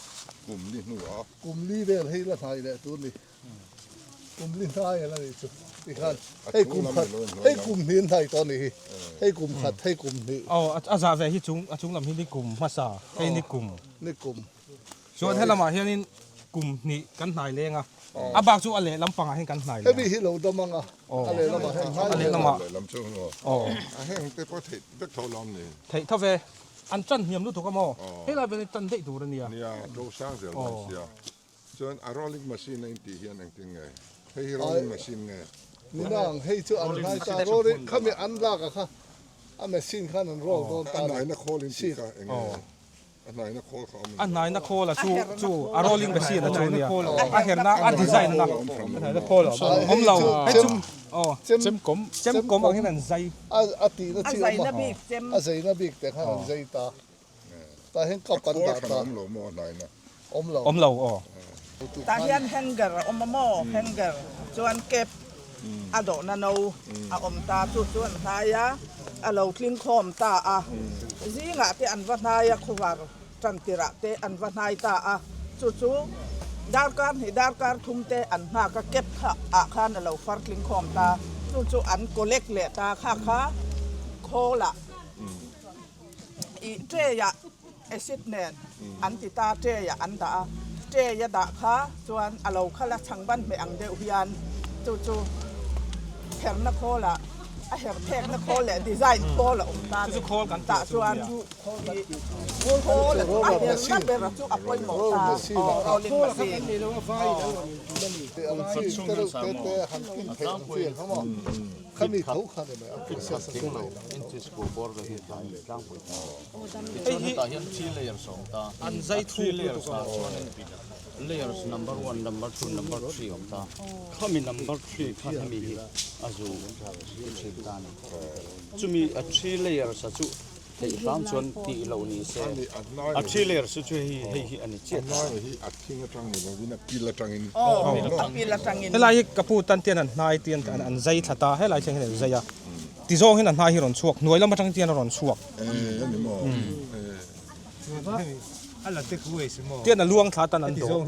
Speaker 2: Kum li hnu a.
Speaker 6: Kum li vel hei la hnai leh tur ni, kum li hnai a la nih chu tikhan hei kum khat hei kum hnih an hnai tawh a nih hi, hei kum khat hei kum hnih.
Speaker 5: Aw a zah ve hi chung a chung lam hi ni kum hmasa hei ni kum.
Speaker 6: Ni kum.
Speaker 5: Chuan helamah hianin kum hnih kan hnai leng a, a bak chu a lehlam pangah hian kan hnai leng.
Speaker 6: Hemi hi lo dam ang a, a lehlamah hian hnai
Speaker 5: A lehlamah.
Speaker 2: Lehlam chu
Speaker 5: aw.
Speaker 2: A heng te pawh theih vek tho lawm ni.
Speaker 5: Theih tho ve, an tan hniam lutuk a maw? Helai vel hi tan daih tur a nia.
Speaker 2: Nia, to sang zel mai sia. Chuan a rolling machine a intih hian engtin nge? Hei hi rolling machine nge?
Speaker 6: Ni nang, hei chu an hnai ta rolling khami an lak a kha a machine khan an roll dawn ta a ni.
Speaker 2: A hnaina khawl intih kha enge? A hnaina khawl kha awm
Speaker 5: A hnaina khawl a chu chu a rolling machine a chu nia. A herna a design na. A hnaina khawl a awm lo. Hei chu aw
Speaker 1: chem kawm
Speaker 5: chem kawm ang hian an zai.
Speaker 6: A a tihna chi awm a a zaina bik te khan an zai ta. Tah hian cup an dah ta.
Speaker 2: Awm lo maw a hnaina?
Speaker 6: Awm lo.
Speaker 5: Awm lo aw.
Speaker 7: Tah hian hanger a awm a maw hanger chuan cap a dawhna no a awm ta chu chu an hnai a a lo tling khawm ta a zingah te an va hnai a khawvar tan tirah te an va hnai ta a chu chu darkar hnih darkar thum te an nghak a cap kha ah khan a lo far tling khawm ta chu chu an collect leh ta kha kha khawl ah. Ih tray ah acid nen an ti ta tray ah an dah a, tray a dah kha chuan a lo khal a chhangban hmeh ang deuh hian chu chu herna khawl ah a her phekna khawl leh design khawl a awm ta a ni tah chuan ih khawl a herna ber chu a pawimawh ta aw rolling machine
Speaker 6: aw. Khami tho kha ni mai a process a chu mai lo.
Speaker 5: Hei hi an zai thuk lutuk a.
Speaker 8: Theih hram chuan tih loh ni se a three layers chu chu hei hei hi a ni chiah ta.
Speaker 5: Helai hi ka pu tan tian an hnai tian an zai thla ta helai thleng hian an zai a ti zawng hian a hnai hi rawn chhuak hnuai lam atang tian a rawn chhuak tian a luang thla tan an dawh.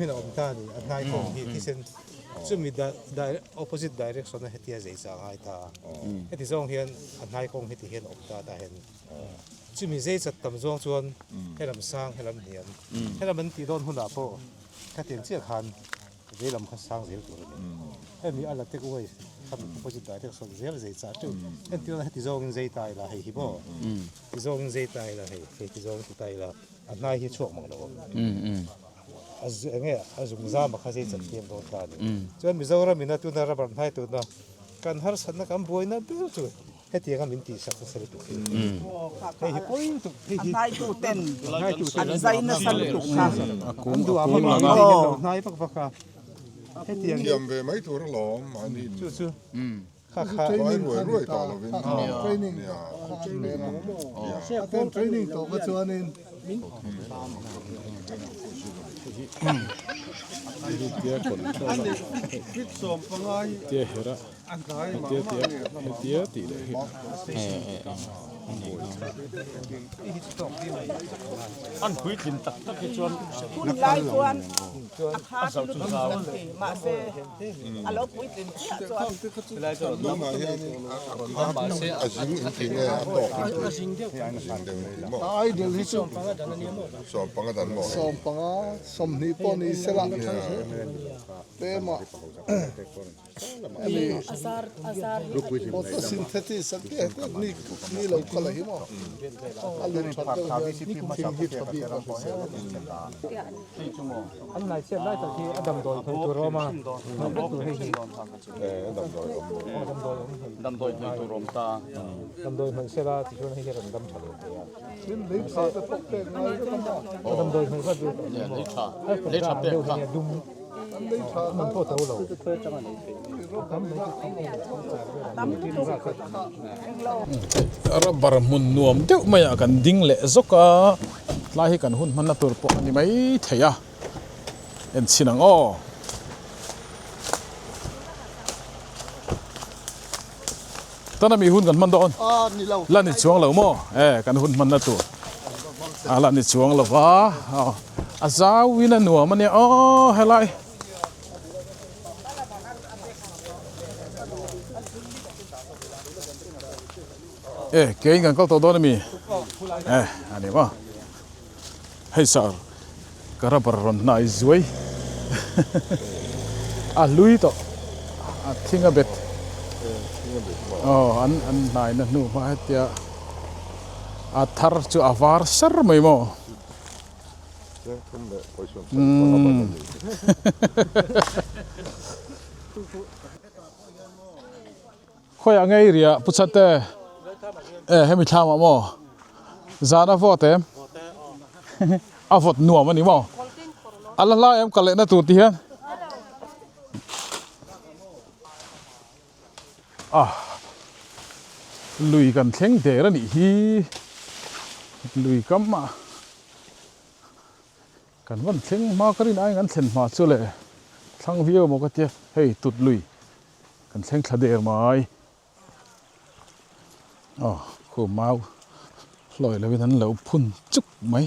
Speaker 5: Chumi opposite direction a hetia zei chah a ngai ta a. Heti zawng hian a hnai kawng heti hian a awm ta tah hian chumi zei chat tam zawng chuan helam sang helam hniam helam an tih dawn hunah pawh khatiang chiah khan vei lam kha sang zel tur a ni. Hemi a la take away khami opposite direction zel zei chah teuh entirna heti zawngin zei ta ila hei hi maw ti zawngin zei ta ila hei hei ti zawngin ti ta ila a hnai hi chhuak mang lo ang. A enge a zung zam a kha zei chan thiam dawn ta a ni. Chuan Mizoram ina tuna rubber hnai tuna kan harsatna kan buaina ber chu hetiang a min tihsak nasa lutuk hi. Hei hi pawi lutuk hei hi.
Speaker 7: A hnaitu ten an zai nasa lutuk kha.
Speaker 5: An duh ang ang ang lo hnai vak vak a. Hetiang
Speaker 2: Thiam ve mai tur alawm mahni.
Speaker 5: Chu chu.
Speaker 2: Training ruai ruai tawh lovin
Speaker 6: training a training tawh kha chuanin
Speaker 1: tia hera hetia tia hetia tih leh hi
Speaker 8: An puitlin tak tak hi chuan
Speaker 7: hun lai chuan a kha lutuk kan ti mahse a lo puitlin chiah chuan
Speaker 2: Tunah hianin a zing in ti nge a tawk in ti a zing deuh in ti maw
Speaker 6: a idol hi chu
Speaker 2: sawmpanga dan maw
Speaker 6: sawmpanga sawmhnih pawh ni sela pema hemi photosynthesis an tih heti ni ni lo kal a hi maw a lu that deuh hian thing hi tha bik a hrisel a ni.
Speaker 5: An nai chhiat lai tak hi a damdawi hnawih tur a awm a, hnawih vek tur hei hi.
Speaker 2: Damdawi awm
Speaker 5: Aw damdawi awm hnawih.
Speaker 8: Damdawi hnawih tur awm ta.
Speaker 5: Damdawi hnawih sela tichuan hei hi a rawn dam tha leh thei a.
Speaker 6: Tin lei tha te pawh pek ngai vek a maw?
Speaker 5: Aw damdawi hnawih vat vel tawh
Speaker 8: Lei tha, lei tha pek kha.
Speaker 5: Dum
Speaker 6: An lei tha
Speaker 5: man pawh to lo.
Speaker 1: Rubber hmun nuam deuh maiah kan ding leh zawk a, tlai hi kan hun hmanna tur pawh a ni mai thei a, en chhin ang aw. Tana mi hun kan hman dawn la ni chuang lo maw e kan hun hmanna tur a la ni chuang lo va a zauin a nuam a nia aw helai. E keiin kan kal tawh dawn ami e a ni maw hei sir ka rubber rawn hnai zuai a hlui tawh a thing a bet aw an an hnai na hnu hma hetia a thar chu a var ser mai maw. Khawiah nge i riah Pu Chate? E hemi thlam ah maw? Zan a vawt em? A vawt nuam a ni maw? A la hlai em ka lehna tur ti hian? A lui kan thleng der a nih hi lui kam ah Kan van thleng hma ka rin aiin kan thlen hma chu le thlang viau maw ka tia hei tut lui kan thleng thla der mai aw khu mau hlawi lovin an lo phun chuk mai.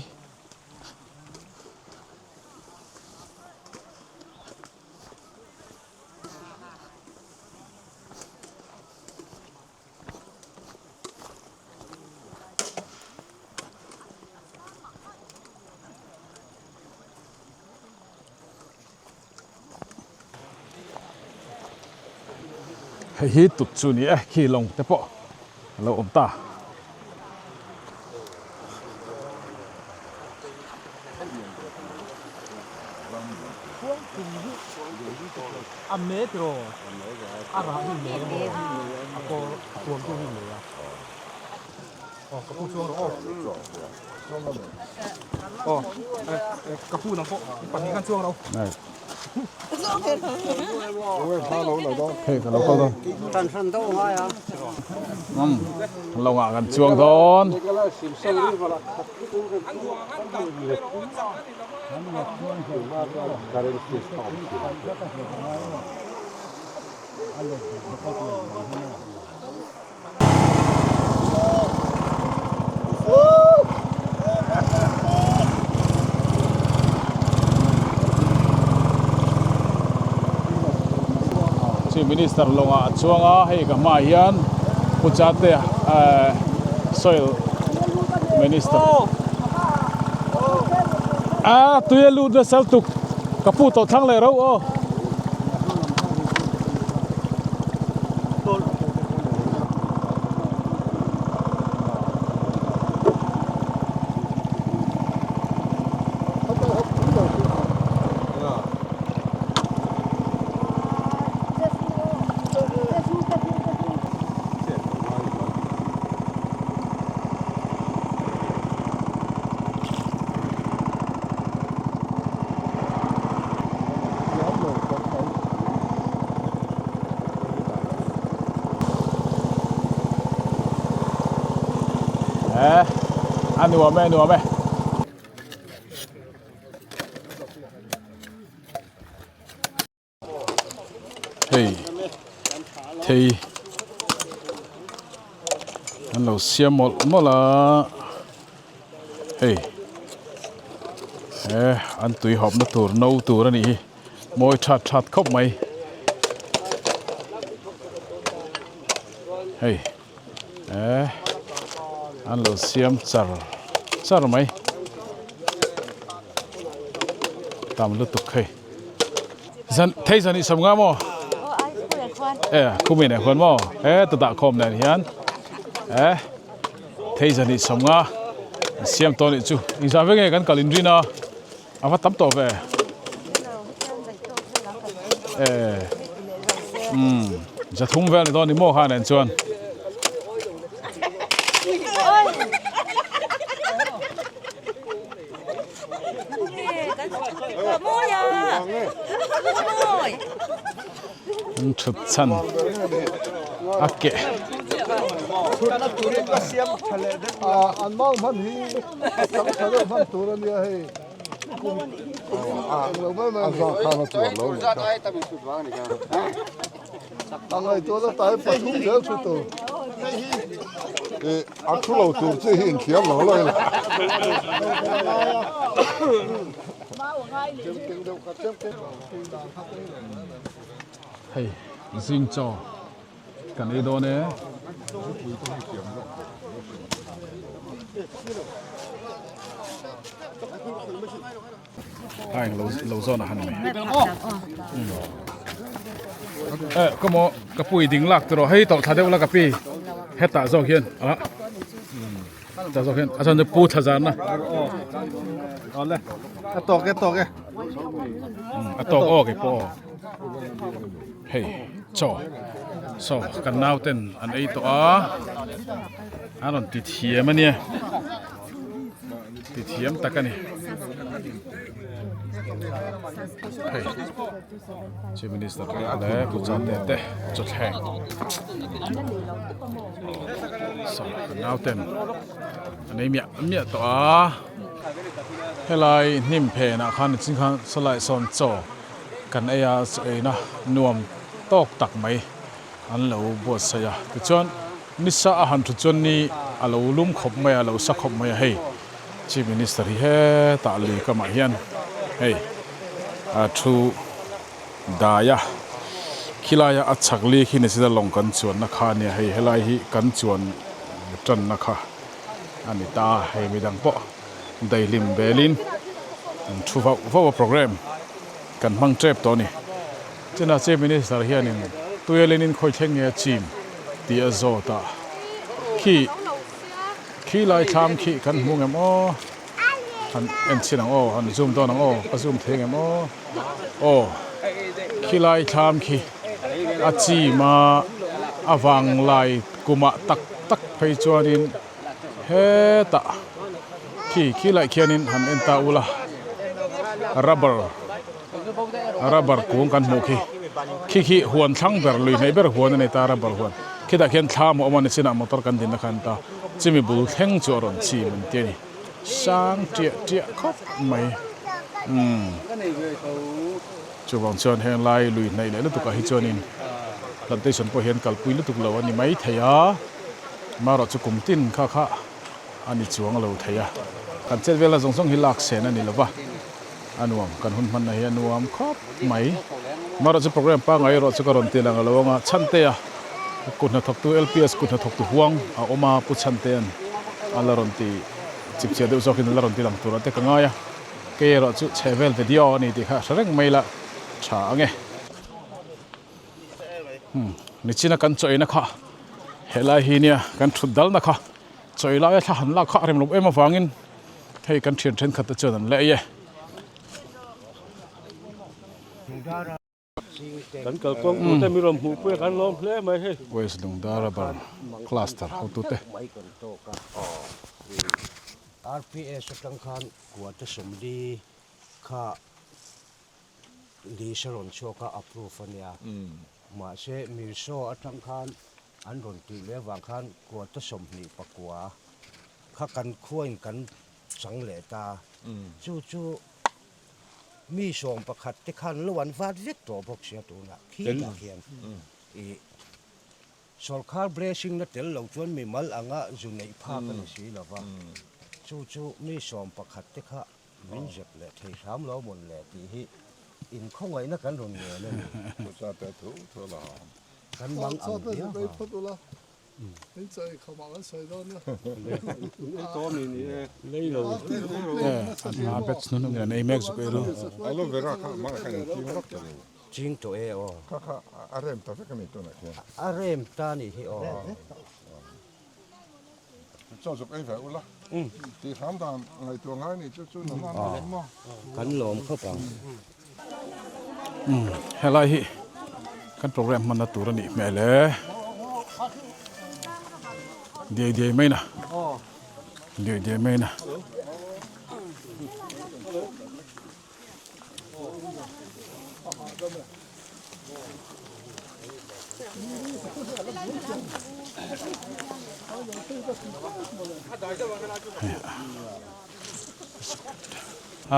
Speaker 1: Hei hi tut chu ni e khi lawng te pawh a lo awm ta.
Speaker 5: A me tiraw a rah hi me a kawr a tuam tu hi me a aw ka pu chuang rawh aw aw ka pu nang pawh pahnih khan chuang rawh
Speaker 1: hei ka lo kal dawn lawngah kan chuang dawn. Chief Minister lawngah a chuang a, hei ka hmaah hian Pu Chatea Soil Minister a tui a lut nasa lutuk ka pu tawh thlang leh rauh aw. Eh, a nuam e, nuam e. Hei thei an lo siam mawlh mawlh a hei he an tui hawpna tur no tur a nih hi mawi that that khawp mai hei eh an lo siam char char mai tam lutuk hei. Zan thei zan i sam nga maw? E khumi nen khuan maw? E ta dah khawm nen hian e thei zan i sam nga siam tawh nih chu. Engzah ve nge kan kal in rin a a va tam tawh ve. E um zathum vel ni dawn ni maw kha nen chuan. An thut chhan a keh.
Speaker 6: An mau hman hi a tam tha deuh hman tur a nia hei.
Speaker 2: A zah khan a tuar lo nih kha.
Speaker 6: A ngaihtuah na tai pathum zel thu tur.
Speaker 2: I a thu lo tur chi hi inthiam lo lo ila.
Speaker 1: Hei zing chaw kan ei dawn e. A eng lo lo zawn a han mai. E ka maw ka pui ding lak tawh hei tawh thla deuh la ka pi hetah zawk hian a tah zawk hian a chuan chu pu thla zan na
Speaker 3: a tawk e tawk e
Speaker 1: a tawk aw kei pawh aw hei chaw saw kan nau ten an ei tawh a an rawn ti thiam a nia. Ti thiam tak a ni. Hei Chief Minister leh Pu Chate te chawthleng saw kan nau ten an ei miah miah tawh a. Helai hnim phenah khan nichin khan sawlai sawn chaw kan ei a chaw eina nuam tawk tak mai an lo buatsaih a tichuan. Nisa a han thu chuan ni a lo lum khawp mai a, a lo sa khawp mai a hei Chief Minister hi hetah lui kamah hian hei a thu dai a, khilaia a chhak li khi ni sela lawng kan chuanna kha a nia hei helai hi kan chuan tanna kha a ni ta a, hei midang pawh daihlim belin an thu vauh vauh a programme kan hmang tep tawh a ni. China Chief Minister hianin tuialin in khawi thleng nge a chim tih a zawt a, khi khi lai thlam khi kan hmu ngem aw, han en chhin ang aw, han zoom dawn ang aw, ka zoom thei ngem aw, aw khi lai thlam khi a chim a, a vang lai kumah tak tak phei chuanin hetah khi khi lai khianin han en ta ula rubber. Rubber kung kan hmuh khi khi khi huan thlang ber lui hnaih ber huan a nei ta rubber huan khitah khian thlam a awm a ni chinah motor kan dinna khan ta chimi bul thleng chu a rawn chim an ti a ni sang tiah tiah khawp mai umm chuvang chuan heng lai lui hnaih leh lutuk ah hi chuanin plantation pawh hian kalpui lutuk lo a ni mai thei a marawh chu kum tin kha kha a ni chuang lo thei a kan chet velna zawng zawng hi lak sen a ni lo va. A nuam, kan hun hmanna hi a nuam khawp mai. Amaherawhchu chu program pangngai erawh chu ka rawn ti lang alo ang a, Chhantea kut hnathawktu LPS kut hnathawktu huang a awm a, Pu Chhantea'n a la rawn ti chipchiah deuh zawkin a la rawn ti lang tur a te ka ngai a, kei erawh chu chhehvel video a ni tih kha hre reng mai la tha ang e. Umm nichina kan chaw eina kha helai hi nia kan thut dalna kha chaw ei laia thla han lak kha a rem loh em avangin hei kan thian thenkhat te chuan an la ei e.
Speaker 8: Kan kalkawng tur te mi rawn hmuh pui a kan lawm hle mai hei.
Speaker 1: West Lungdar Rubber Cluster hotute.
Speaker 9: RPS atang khan kua te 40 kha list a rawn chhuak a approve a nia. Mahse Mirsaw atang khan an rawn tih leh avang khan kua te 29 kha kan khuain kan chang leh ta. Chu chu Mi 11 te khan lo an vat vek tawh bawk sia tunah khitah khian ih sawrkar blessing na tel lo chuan mi mal anga zu neih phak a ni si lo va, chu chu mi 11 te kha min zep leh thei hram lo mawn le tih hi inkhawngaihna kan rawn ngen a ni. Kan mang ang viau a.
Speaker 6: In chaw ei khawm ah kan sawi dawn nia.
Speaker 8: In ei tawh ami ni e. Lei lo.
Speaker 1: A batch hnung in an ei mek zuk ei ru.
Speaker 2: Aloe vera kha mah khan in ching vak ta lo.
Speaker 9: Ching tawh e aw.
Speaker 2: Kha kha a rem ta vek a ni tunah khian.
Speaker 9: A rem ta nih hi aw.
Speaker 2: Chaw zuk ei ve ula. Tih hram dan ngaihtuah ngai nih chu chu nana a lawm maw.
Speaker 9: Kan lawm khawp ang.
Speaker 1: Helai hi kan program hmanna tur a nih hmel e. Diai diai mai na. Diai diai mai na.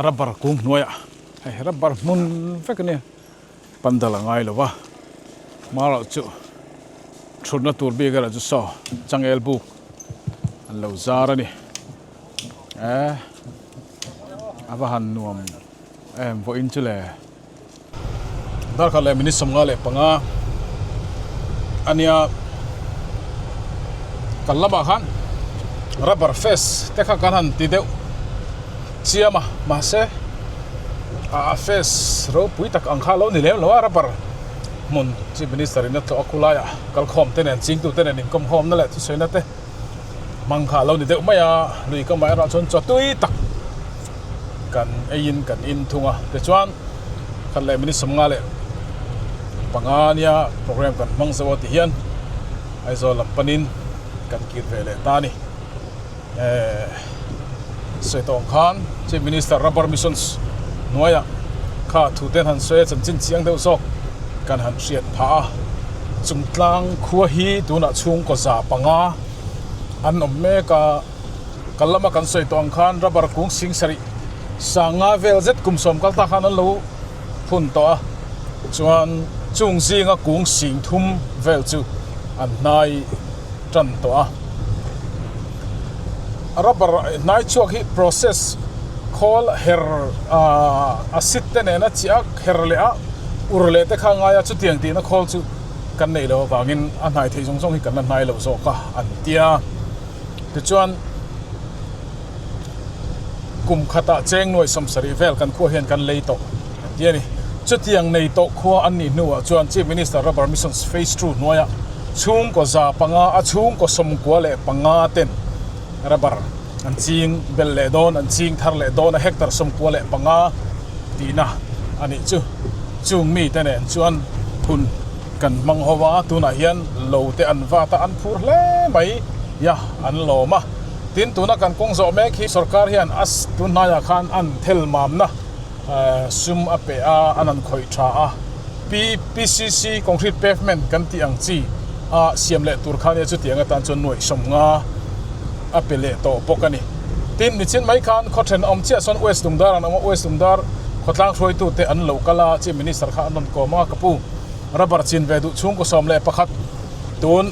Speaker 1: Rubber kung hnuaiah hei rubber hmun vek a nia pandal a ngai lo va hmarawh chu thutna tur bik erawh chu saw changel buk an lo zar a ni eh a va han nuam em vawiin chu le. Darkhat leh minute 55 a nia kan lamah khan rubber face te kha kan han ti deuh chiam a mahse a face ropui tak ang kha a lo ni lem lo a rubber hmun chief minister in a tlawh a khulaiah kalkhawm te nen chingtu te nen inkawmkhawmna leh thusawi te hmang kha a lo ni deuh mai a lui kamah erawh chuan chaw tui tak. Kan eiin kan in thung a, tichuan khat leh minute 55 nia program kan hmang zo a ti hian Aizawl lam panin kan kir ve leh ta a ni. Ehh sawi tawh ang khan Chief Minister Rubber Missions hnuaiah kha thu ten han sawi a chanchin chiang deuh zawk kan han hriat phah a, Chungtlang khua hi tunah chhungkaw 500 an awm mek a. Kal lama kan sawi tawh ang khan rubber kung 70 sanga vel zet kum sawm kal ta khan an lo phun tawh a, chuan chung zinga kung 30 vel chu an hnai tan tawh a. Rubber hnai chhuak hi process khawl her ah acid te nena chiah a her leh a ur leh te kha a ngai a, chutiang tihna khawl chu kan neih loh avangin a hnai theih zawng zawng hi kan la hnai lo zawk a an tia. Tichuan, kum khatah cheng nuai 70 vel kan khua hian kan lei tawh an ti a ni. Chutiang nei tawh khua an nih hnuah chuan Chief Minister Rubber Missions Phase Two hnuaiah chhungkaw 500 a chhungkaw 95 ten rubber an ching belh leh dawn, an ching thar leh dawn a hectare 95 tihna a nih chu. Chung mite nen chuan hun Kan hmang ho a, tunah hian lo te an vat a, an phur hle mai a, an lawm a. Tin, tuna kan kawng zawh mek hi sorkar hian a tun hnaiah khan an thel mamna sum a pe a, an an khawih tha a. PPCC concrete pavement kan tih ang chi a siam leh tur kha nia chutiang atan chuan nuaih 50 a pe leh tawh bawk a ni. Tin, nichin mai khan khaw thenawm chiah sawn West Lungdar an awm a, West Lungdar khawtlang hruaitute an lo kal a, Chief Minister kha an rawn kawm a, ka pu. Rubber chin ve duh chhungkaw 11 tun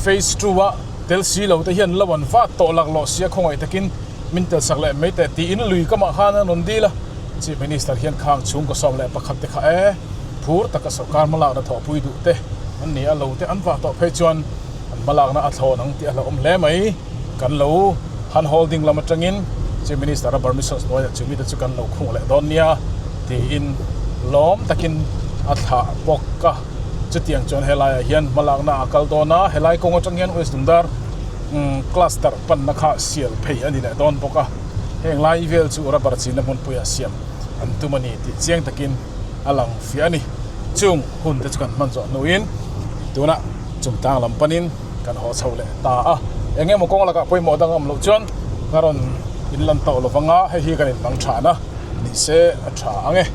Speaker 1: phase two a tel si lo te hian lo an vat tawh laklawh sia khawngaih takin min tel sak leh mai teh tiin lui kamah khan an rawn dil a, Chief Minister hian khang chhungkaw 11 te kha e. Phur taka sorkar hmalakna thawhpui duh te an ni a, lo te an vah tawh phei chuan an hmalakna a thlawn ang tih a hlauhawm hle mai. Kan lo han holding lam atangin Chief Minister a permissions hnuaiah chu mite chu kan lo khung leh dawn nia tiin lawm takin a thlah bawk a. Chutiang chuan helaiah hian hmalakna a kal dawn a, helai kawng atang hian West Lungdar cluster panna kha sial phei a ni leh dawn bawk a. Heng lai vel chu rubber chinna hmunpuiah siam an tum a ni tih chiang takin a lang fiah a ni. Chung hun te chu kan hman zawh hnuin tunah chungtang lam panin kan haw chho leh ta a. Eng emaw kawng lakah pawimawh dang a awm loh chuan ka rawn inlan tawh lo vang a, hei hi kan inhmang than a, ni se a tha ang e.